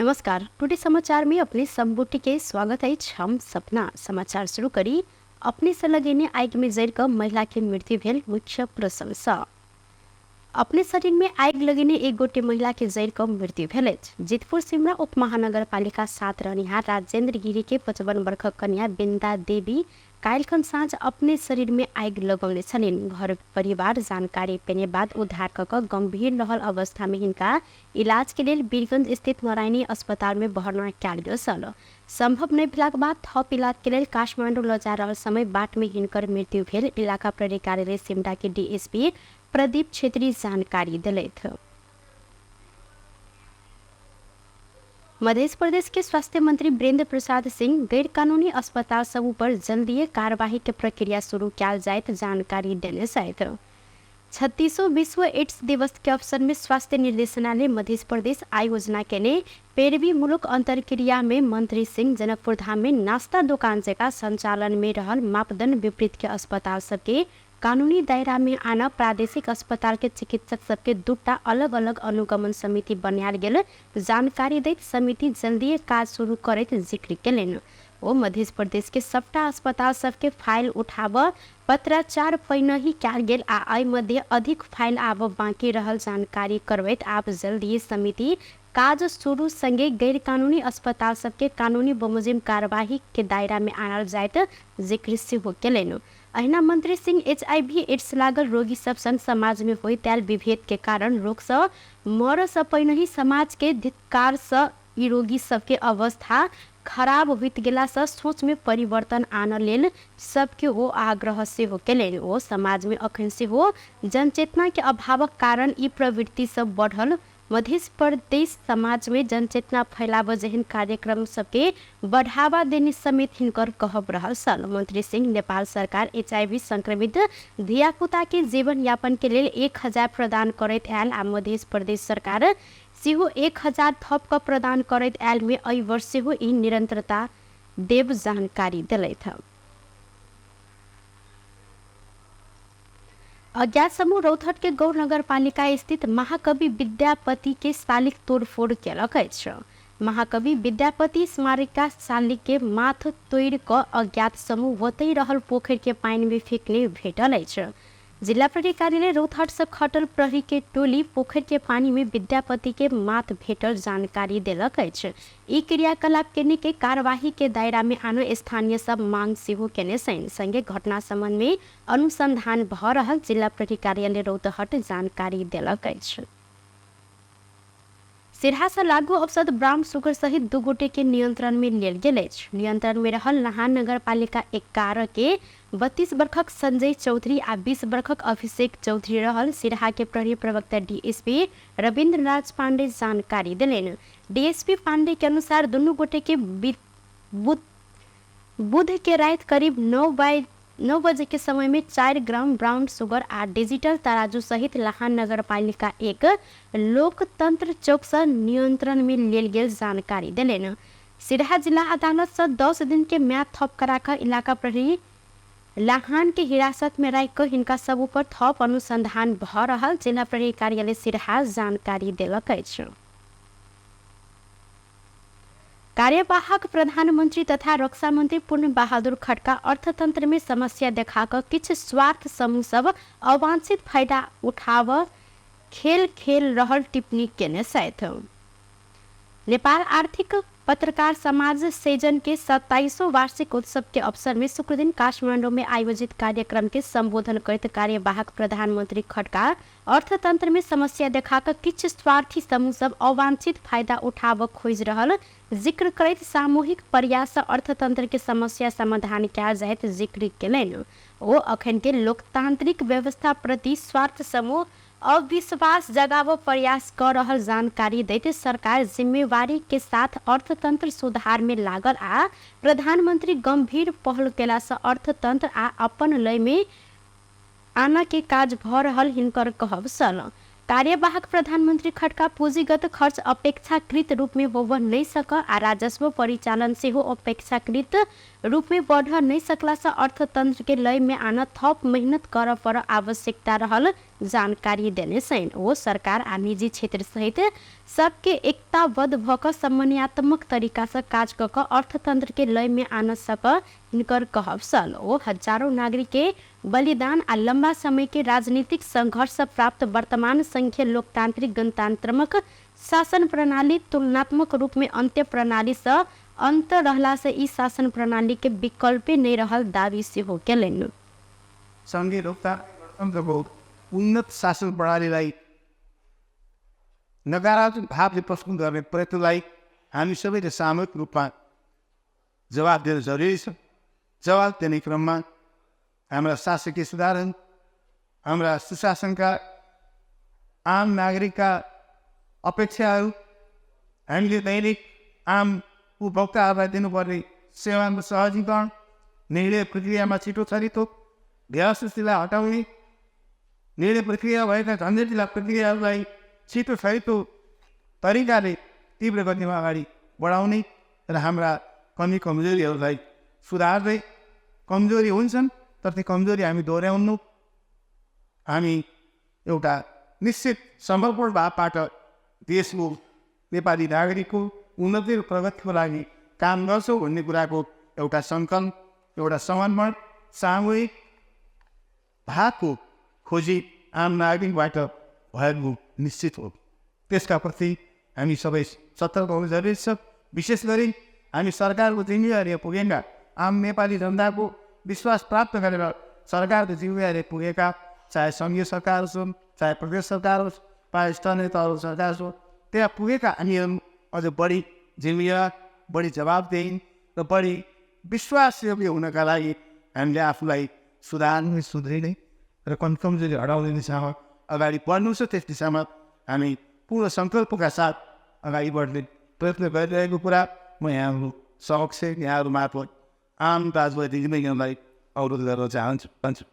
नमस्कार, टुडे समाचार में अपने सब गोटे के स्वागत अछि। हम सपना समाचार शुरू करी। अपने से लगेने आगि में जरि कऽ महिला के मृत्यु भेल मुख्य प्रशंसा। अपने शरीर में आगि लगेने एक गोटे महिला के जरि कऽ मृत्यु भेल अछि। जितपुर सिमरा उप महानगरपालिका 7 रहनिहार राजेंद्र गिरी के 55 वर्षक कन्या बिंदा देवी काल्हिखन साँझ अपने शरीरमे आगि लगौने छलनि। घर परिवार जानकारी पेने बाद उद्धार कऽ कऽ गम्भीर रहल अवस्थामे हिनका इलाजके लेल वीरगंज स्थित नारायणी अस्पतालमे भर्ना कयल गेल छल। सम्भव नहि भेलाक बाद थप इलाजके लेल काठमाडौँ लऽ जा रहल समय बाटमे हिनकर मृत्यु भेल इलाका प्रहरी कार्यालय सिमराके डीएसपी प्रदीप क्षेत्री जानकारी देलथि। मध्य प्रदेश के स्वास्थ्य मंत्री वीरेंद्र प्रसाद सिंह गैरकानूनी अस्पताल सब ऊपर जल्दिए कार्यवाही के प्रक्रिया शुरू कयल जायत जानकारी देने छथि। 36वां विश्व एड्स दिवस के अवसर में स्वास्थ्य निर्देशनालय मध्य प्रदेश आयोजना केने पैरवी मूलक अंतर्क्रिया में मंत्री सिंह जनकपुर धाम में नाश्ता दोकान जकाँ संचालन में रहल मापदंड विपरीत के अस्पताल सबके कानूनी दायरा में आना प्रादेशिक अस्पताल के चिकित्सक सबके दूटा अलग अलग अनुगमन समिति बनायल गेल जानकारी दैत समिति जल्दिए काज शुरू करैत जिक्र केलनि। ओ मध्य प्रदेश के सबटा अस्पताल सबके फाइल उठाब पत्राचार पहिनहि कयल गेल आ एहि मध्य अधिक फाइल आब बाकी रहल जानकारी करबैत आब जल्दिए समिति काज शुरू संगे गैरकानूनी अस्पताल सबके कानूनी बमोजिम कार्यवाही के दायरा में आनल जायत जिक्र सेहो केलनि। अहिना मंत्री सिंह एचआईवी एड्स लागल रोगी सब संग समाज में होइत आयल विभेद के कारण रोग सँ मरऽ सँ पहिनहि समाज के धिक्कार सँ ई रोगी सब के अवस्था खराब होइत गेला सँ सोच में परिवर्तन आनऽ लेल सबके ओ आग्रह सेहो केलनि। ओ समाज में अखन सेहो जनचेतना के अभावक कारण ई प्रवृत्ति सब बढ़ल मध्य प्रदेश समाज में जनचेतना फैलाबऽ जेहन कार्यक्रम सबके बढ़ावा देने समेत हिनकर कहब रहल छल। मंत्री सिंह नेपाल सरकार एचआईवी संक्रमित धियापुता के जीवन यापन के लेल 1000 प्रदान करैत आयल आ मध्य प्रदेश सरकार सेहो 1000 थप कऽ प्रदान करैत आयल में एहि वर्ष सेहो ई निरंतरता देब जानकारी देलथि। अज्ञात समूह रौतहट के गौर नगरपालिका स्थित महाकवि विद्यापति के शालिक तोड़फोड़ केलक अछि। महाकवि विद्यापति स्मारिका शालिक के माथ तोड़ि कऽ अज्ञात समूह ओतहि रहल पोखरि के पानि में फेंकने भेटल अछि। जिला प्रहरी कार्यालय रौतहट से खटल प्रहरी के टोली पोखरि के पानि में विद्यापति के माथ भेटल जानकारी देलक अछि। ई क्रियाकलाप केने के कार्यवाही के दायरा में आनो स्थानीय सब मांग सेहो केने छनि। संगे घटना संबंध में अनुसंधान भ रहल जिला प्रहरी कार्यालय रौतहट जानकारी देलक अछि। सिरहा सँ लागू औषध ब्राउन शुगर सहित 2 गोटे के नियंत्रण मे लेल गेल अछि। नियंत्रण मे रहल लहान नगरपालिका 11 के 32 बरखक संजय चौधरी आ 20 बरखक अभिषेक चौधरी रहल सिरहा के प्रहरी प्रवक्ता डीएसपी रविन्द्र राज पांडे जानकारी देलनि। डीएसपी पांडे के अनुसार दुनू गोटे के बुध के राति करीब 9 बजे के समय में 4 ग्राम ब्राउन शुगर आ डिजिटल तराजू सहित लहान नगरपालिका 1 लोकतंत्र चौक से नियंत्रण में लेल गेल जानकारी देलनि। सिरहा जिला अदालत से 10 दिन के म्याद थप करा कऽ इलाका प्रहरी लहान के हिरासत में राखि कऽ हिनका सब ऊपर थप अनुसंधान भऽ रहल जिला प्रहरी कार्यालय सिरहा जानकारी देलक अछि। कार्यवाहक प्रधानमंत्री तथा रक्षा मंत्री पूर्ण बहादुर खड्का अर्थतंत्र में समस्या देखा कऽ किछु स्वार्थ समूह सब अवांछित फायदा उठाव खेल खेल रहल टिप्पणी केने छथि। नेपाल आर्थिक पत्रकार समाज सेजन के 27वां वार्षिक उत्सव के अवसर में शुक्रदिन काठमांडू में आयोजित कार्यक्रम के संबोधन करैत कार्यवाहक प्रधानमंत्री खड्का अर्थतंत्र में समस्या देखा कऽ किछु स्वार्थी समूह सब अवांछित फायदा उठाबऽ खोजि रहल जिक्र करैत सामूहिक प्रयास सँ अर्थतंत्र के समस्या समाधान कयल जायत जिक्र केलनि। ओ अखन के लोकतांत्रिक व्यवस्था प्रति स्वार्थ समूह अविश्वास जगाबऽ प्रयास कऽ रहल जानकारी दैत सरकार जिम्मेवारी के साथ अर्थतंत्र सुधार में लागल आ प्रधानमंत्री गंभीर पहल केला सँ अर्थतंत्र आ अपन लय में आनऽ के काज भऽ रहल हिनकर कहब छल। कार्यवाहक प्रधानमन्त्री खड्का पूँजीगत खर्च अपेक्षाकृत रूपमे होब नै सक आ राजस्व परिचालन सेहो अपेक्षाकृत रूपमे बढ़ नै सकलासँ अर्थतन्त्रके लयमे आन थप मेहनत कर पर आवश्यकता रहल जानकारी देने छनि। ओ सरकार आ निजी क्षेत्र सहित सबके एकताबद्ध भ क समन्वयात्मक तरिकासँ काज क क अर्थतन्त्रके लयमे आन सक हिनकर कहब छल। ओ हजारौं नागरिक के बलिदान आ लम्बा समय के राजनीतिक संघर्ष प्राप्त वर्तमान संघीय लोकतान्त्रिक गणतन्त्रक शासन प्रणाली तुलनात्मक रूपमे अन्त्य प्रणालीसँ अन्त रहलासँ ई शासन प्रणाली के विकल्पे नै रहल दावी सेहो केलनि। संघीय लोकतान्त्रिक गणतन्त्रको उन्नत शासन प्रणालीलाई नकारात्मक भावले प्रस्तुत गर्ने प्रयत्नलाई हामी सबैले सामूहिक रूपमा जवाब दिन जरुरी छ। जवाब दिने क्रममा हाम्रा शासकीय सुधारहरू, हाम्रा सुशासनका आम नागरिकका अपेक्षाहरू, हामीले दैनिक आम उपभोक्ताहरूलाई दिनुपर्ने सेवाको सहजीकरण, निर्णय प्रक्रियामा छिटो छरितो, व्यवस्थितिलाई हटाउने, निर्णय प्रक्रिया भएका झन्झटिला प्रक्रियाहरूलाई छिटो छरितो तरिकाले तीव्र गतिमा अगाडि बढाउने र हाम्रा कमी कमजोरीहरूलाई सुधार्दै, कमजोरी हुन्छन् तर ती कमजोरी हामी दोहोऱ्याउनु, हामी एउटा निश्चित समर्पण भावबाट देशको नेपाली नागरिकको उन्नति र प्रगतिको लागि काम गर्छौँ भन्ने कुराको एउटा सङ्कल्प, एउटा समर्पण, सामूहिक भावको खोजी आम नागरिकबाट भएको निश्चित हो। त्यसका प्रति हामी सबै सतर्क हुनु जरुरी छ। विशेष गरी हामी सरकारको जिम्मेवारीमा पुगेका आम नेपाली जनताको विश्वास प्राप्त गरेर सरकारको जिम्मेवारी पुगेका, चाहे सङ्घीय सरकार होस्, चाहे प्रदेश सरकार होस्, चाहे स्थानीय तहको सरकार होस्, त्यहाँ पुगेका हामीहरू अझ बढी जिम्मेवार, बढी जवाबदेही र बढी विश्वासयोग्य हुनका लागि हामीले आफूलाई सुधार्ने, सुध्रिने र कमजोरी हटाउने दिशामा अगाडि बढ्नु छ। त्यस दिशामा हामी पूर्ण सङ्कल्पका साथ अगाडि बढ्ने प्रयत्न गरिरहेको कुरा म यहाँहरू समक्ष, यहाँहरू मार्फत आम राजनीतिक दिदीबहिनीहरूलाई अनुरोध गर्न चाहन्छु।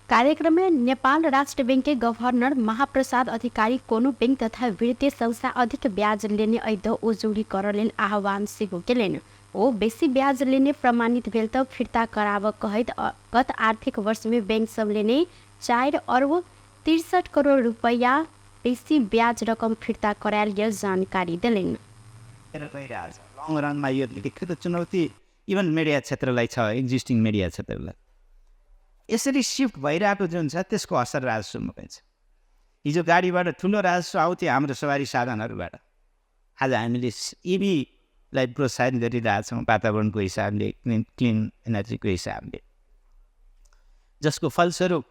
कार्यक्रम में नेपाल राष्ट्र बैंक के गभर्नर महाप्रसाद अधिकारी कोनो बैंक तथा वित्तीय संस्था अधिक ब्याज लेने ऐदो उजुरी कर लेल आह्वान सेहो केलनि। ओ बेसी ब्याज लेने प्रमाणित भेल त फिर्ता कराब कहैत गत आर्थिक वर्ष में बैंक सब लेने 4 अर्ब 63 करोड़ रुपैयाँ बेसी ब्याज रकम फिर्ता करायल गेल जानकारी देलनि। लङ रनमा यो त चुनौती इभन मिडिया क्षेत्रलाई छ, एक्जिस्टिङ मिडिया क्षेत्रलाई यसरी सिफ्ट भइरहेको जुन छ त्यसको असर राजस्वमा पनि छ। हिजो गाडीबाट ठुलो राजस्व आउँथ्यो हाम्रो सवारी साधनहरूबाट, आज हामीले इभीलाई प्रोत्साहित गरिरहेछौँ वातावरणको हिसाबले, क्लिन एनर्जीको हिसाबले, जसको फलस्वरूप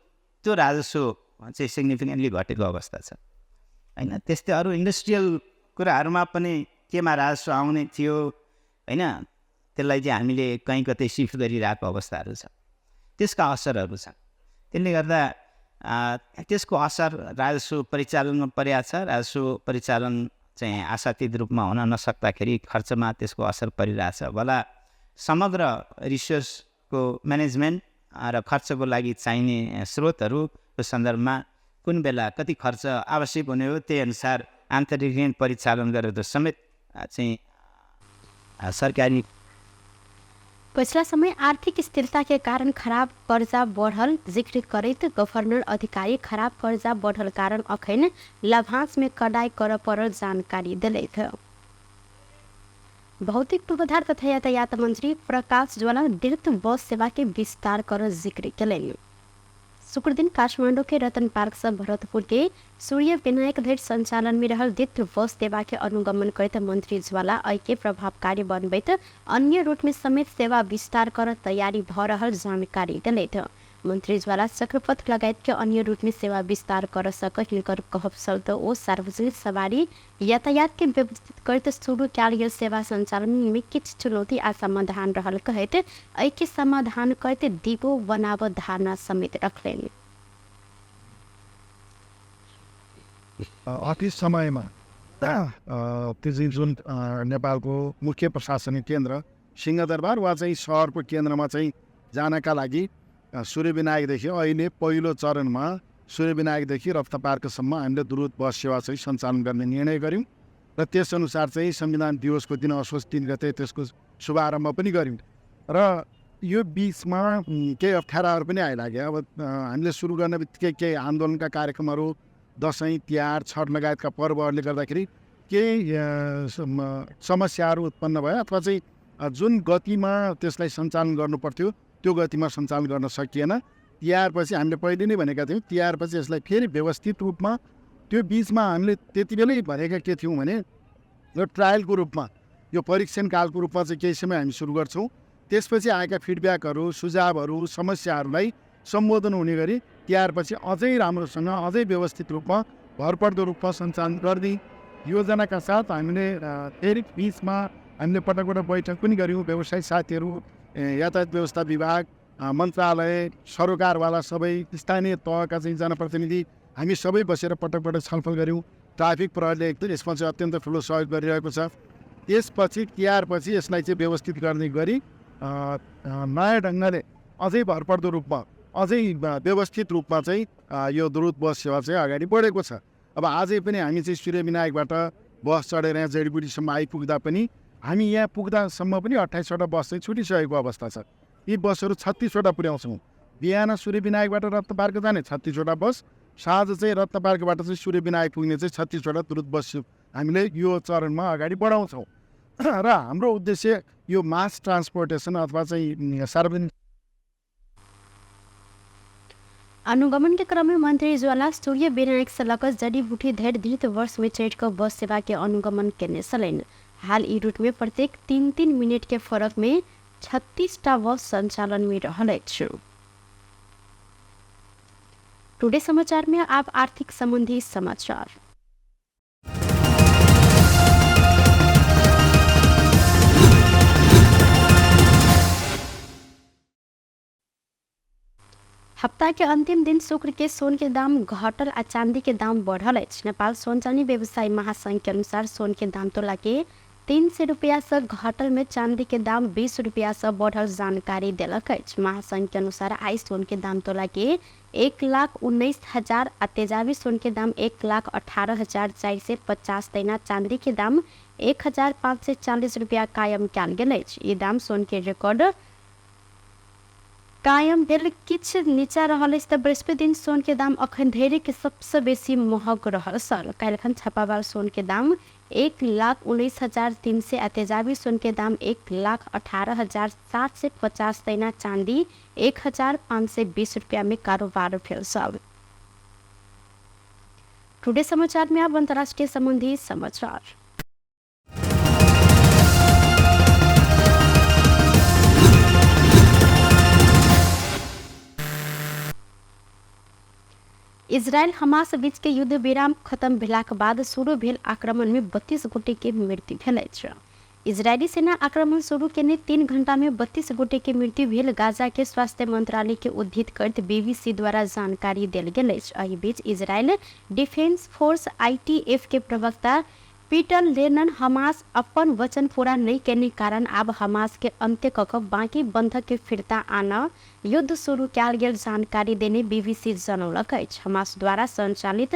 त्यो राजस्व चाहिँ सिग्निफिकेन्टली घटेको अवस्था छ होइन। त्यस्तै अरू इन्डस्ट्रियल कुराहरूमा पनि केमा राजस्व आउने थियो होइन, त्यसलाई चाहिँ हामीले कहीँ कतै सिफ्ट गरिरहेको अवस्थाहरू छ, त्यसका असरहरू छन्। त्यसले गर्दा त्यसको असर राजस्व परिचालनमा परिरहेको छ। राजस्व परिचालन चाहिँ आशातीत रूपमा हुन नसक्दाखेरि खर्चमा त्यसको असर परिरहेछ। भला समग्र रिसोर्सको म्यानेजमेन्ट र खर्चको लागि चाहिने स्रोतहरूको सन्दर्भमा कुन बेला कति खर्च आवश्यक हुने हो त्यही अनुसार आन्तरिक ऋण परिचालन गरेर समेत चाहिँ सरकारी पछिला समय आर्थिक स्थिरता के कारण खराब कर्जा बढ़ल जिक्र करैत गभर्नर अधिकारी खराब कर्जा बढ़ल कारण अखन लाभांश में कडाई कर पड़ल जानकारी दिलथि। भौतिक पूर्वाधार तथा यातायात मंत्री प्रकाश ज्वाला दीर्घ बस सेवा के विस्तार कर जिक्र केलनि। शुक्रदिन काठमाडौँ के रतन पार्क से भरतपुर के सूर्य विनायक धरि संचालन में रहल द्वितीय बस सेवा के अनुगमन करैत मंत्री ज्वाला एहि के प्रभावकारी बनबैत अन्य रूट में समेत सेवा विस्तार कर तैयारी भ रहल जानकारी देलथि। मंत्री ज्वाला चक्रपथ लगायत के अन्य रूट में सेवा विस्तार कर सक हिनकर कहब छल त ओ सार्वजनिक सवारी यातायात के व्यवस्थित करैत शुरू कयल गेल सेवा संचालन में किछु चुनौती आ समाधान रहल कहैत एहि के समाधान करैत डिपो बनाब धारणा समेत रखलनि। अतीत समयमा त्यो चाहिँ जुन नेपालको मुख्य प्रशासनिक केन्द्र सिंहदरबार वा चाहिँ सहरको केन्द्रमा चाहिँ जानका लागि सूर्यविनायकदेखि अहिले पहिलो चरणमा सूर्यविनायकदेखि रत्न पार्कसम्म हामीले द्रुत बस सेवा चाहिँ सञ्चालन गर्ने निर्णय गऱ्यौँ र त्यसअनुसार चाहिँ संविधान दिवसको दिन असोज 3 गते त्यसको शुभारम्भ पनि गऱ्यौँ। र यो बिचमा केही अप्ठ्याराहरू पनि आइलाग्यो। अब हामीले सुरु गर्ने बित्तिकै केही आन्दोलनका कार्यक्रमहरू, दसैँ तिहार, छठ लगायतका पर्वहरूले गर्दाखेरि केही समस्याहरू उत्पन्न भयो अथवा चाहिँ जुन गतिमा त्यसलाई सञ्चालन गर्नुपर्थ्यो त्यो गतिमा सञ्चालन गर्न सकिएन। तिहारपछि हामीले पहिले नै भनेका थियौँ, तिहारपछि यसलाई फेरि व्यवस्थित रूपमा, त्यो बिचमा हामीले त्यति बेलै भनेका के थियौँ भने यो ट्रायलको रूपमा, यो परीक्षणकालको रूपमा चाहिँ केही समय हामी सुरु गर्छौँ, त्यसपछि आएका फिडब्याकहरू, सुझावहरू, समस्याहरूलाई सम्बोधन हुने गरी तिहारपछि अझै राम्रोसँग, अझै व्यवस्थित रूपमा, भरपर्दो रूपमा सञ्चालन गर्ने योजनाका साथ हामीले फेरि बिचमा हामीले पटक पटक बैठक पनि गऱ्यौँ। व्यवसायी साथीहरू, यातायात व्यवस्था विभाग, मन्त्रालय, सरोकारवाला सबै स्थानीय तहका चाहिँ जनप्रतिनिधि हामी सबै बसेर पटक पटक छलफल गऱ्यौँ। ट्राफिक प्रहरीले एकदम यसमा चाहिँ अत्यन्त ठुलो सहयोग गरिरहेको छ। त्यसपछि तिहारपछि यसलाई चाहिँ व्यवस्थित गर्ने गरी नयाँ ढङ्गले अझै भरपर्दो रूपमा, अझै व्यवस्थित रूपमा चाहिँ यो द्रुत बस सेवा चाहिँ अगाडि बढेको छ। अब आजै पनि हामी चाहिँ सूर्यविनायकबाट बस चढेर यहाँ जडीबुटीसम्म आइपुग्दा पनि हामी यहाँ पुग्दासम्म पनि 28वटा बस चाहिँ छुटिसकेको अवस्था छ। यी बसहरू 36वटा पुर्याउँछौँ। बिहान सूर्यविनायकबाट रत्न पार्क जाने 36वटा बस, साँझ चाहिँ रत्न पार्कबाट चाहिँ सूर्यविनायक पुग्ने चाहिँ 36वटा द्रुत बस हामीले यो चरणमा अगाडि बढाउँछौँ। र हाम्रो उद्देश्य यो मास ट्रान्सपोर्टेसन अथवा चाहिँ सार्वजनिक अनुगमन के क्रम में मंत्री ज्वाला सूर्य विनायक से लकर जड़ी-बूटी धरि द्रुत वर्ष में चढ़ कर बस सेवा के अनुगमन केने छलनि। हाल ई रूट में प्रत्येक 3-3 मिनट के फरक में 36टा बस संचालन में रहल अछि। टुडे समाचार में आप आर्थिक संबंधी समाचार। हप्ता के अंतिम दिन शुक्र के सोन के दाम घटल आ चांदी के दाम बढ़ल अछि। नेपाल सोन चांदी व्यवसायी महासंघ के अनुसार सोन के दाम तोला के 300 रुपया से घटल में चांदी के दाम 20 रुपया से बढ़ल जानकारी देलक अछि। महासंघ के अनुसार आई सोन के दाम तोला के 1,19,000 आ तेजाबी सोन के दाम 1,18,450 तहिना चांदी के दाम 1,540 रुपया कायम कयल गेल अछि। ई दाम सोन के रिकॉर्ड कायम भेल किछु नीचा रहल अछि त बृहस्पति दिन सोन के दाम अखन धरि के सबसे बेसी महग रहल छल। काल्हिखन छापावाल सोन के दाम 1,19,300 आ तेजाबी सोन के दाम 1,18,750 तहिना चांदी 1,520 रुपया में कारोबार भेल छल। टुडे समाचार में अब अंतर्राष्ट्रीय संबंधी समाचार। इजरायल हमास बीच के युद्ध विराम खत्म भेलाक बाद शुरू भेल आक्रमण में 32 गोटे के मृत्यु भेल अछि। इजरायली सेना आक्रमण शुरू केने 3 घंटा में 32 गोटे के मृत्यु भेल गाजा के स्वास्थ्य मंत्रालय के उद्धृत करैत बीबीसी द्वारा जानकारी देल गेल अछि। एहि बीच इजरायल डिफेंस फोर्स आईटीएफ के प्रवक्ता पीटर लेनन हमास अपन वचन पूरा नहीं केने कारण आब हमास के अंत्य क क बाकी बंधक के फिर्ता आन युद्ध शुरू कयल गेल जानकारी देने बीबीसी जनौलक अछि। हमास द्वारा संचालित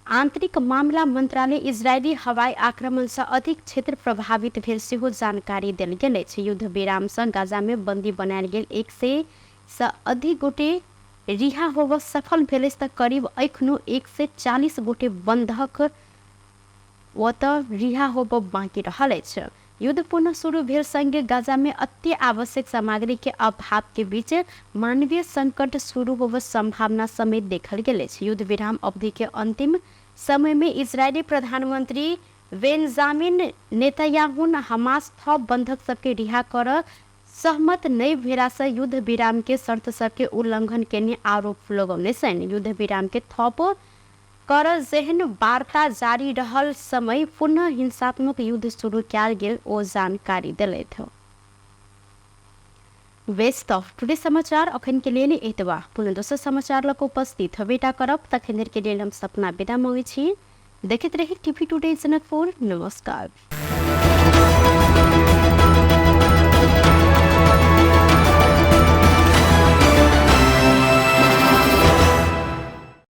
आंतरिक मामला मंत्रालय इजरायली हवाई आक्रमण से अधिक क्षेत्र प्रभावित भेल सेहो जानकारी देल गेल अछि। युद्ध विराम से गाजा में बंदी बनायल गेल 100 से अधिक गोटे रिहा होब सफल भेल अछि त करीब एखनो 140 गोटे बंधक ओतऽ रिहा होब बाँकी रहल अछि। युद्ध पुनः शुरू भेल संगे गाजा में अति आवश्यक सामग्री के अभाव के बीच मानवीय संकट शुरू होब संभावना समेत देखल गेल अछि। युद्ध विराम अवधि के अंतिम समय में इजरायली प्रधानमंत्री बेंजामिन नेतन्याहू हमास थप बंधक सबके रिहा कर सहमत नहीं भेला से युद्ध विराम के शर्त सबके उल्लंघन केने आरोप लगौने छनि। युद्ध विराम के थप कर जेहन वार्ता जारी रहल समय पुनः हिंसात्मक युद्ध शुरू कयल गेल ओ जानकारी देलथि। वेस्ट ऑफ टुडे समाचार अखन के लेल एतबा। पुनः दोसर समाचार लग उपस्थित हबेटा करब, तखन के लेल हम सपना विदा मांगै छी। देखैत रही टीवी टुडे जनकपुर। नमस्कार।